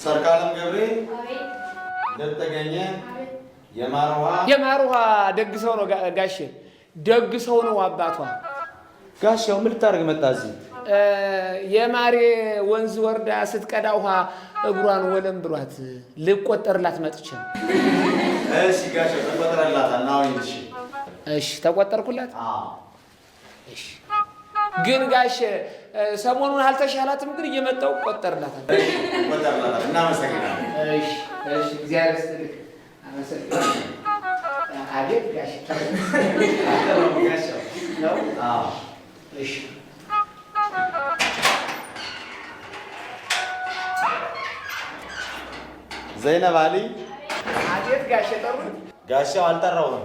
ሰርካለም ገብሬ፣ እንደተገኘ የማርዋ የማርዋ ደግ ሰው ነው ጋሼ፣ ደግ ሰው ነው አባቷ። ጋሻው ምን ልታደርግ መጣ እዚህ? የማሬ ወንዝ ወርዳ ስትቀዳ ውሃ እግሯን ወለም ብሏት ልቆጠርላት መጥቼ ነው። እሺ ጋሻው ተቆጥረላታል። ና አሁን እሺ። እሺ ተቆጠርኩላት። አዎ። እሺ ግን ጋሼ ሰሞኑን አልተሻላትም፣ ግን እየመጣሁ ቆጠርላታል። እሺ ቆጠርላታል። እናመሰግናለን። እሺ እሺ፣ እግዚአብሔር ይስጥልህ። አመሰግናለሁ። አቤት ጋሼ። ጋሻው ነው። አዎ። እሺ። ዘይነብ አሊ። አቤት ጋሼ፣ ጠሩኝ። ጋሻው አልጠራውም።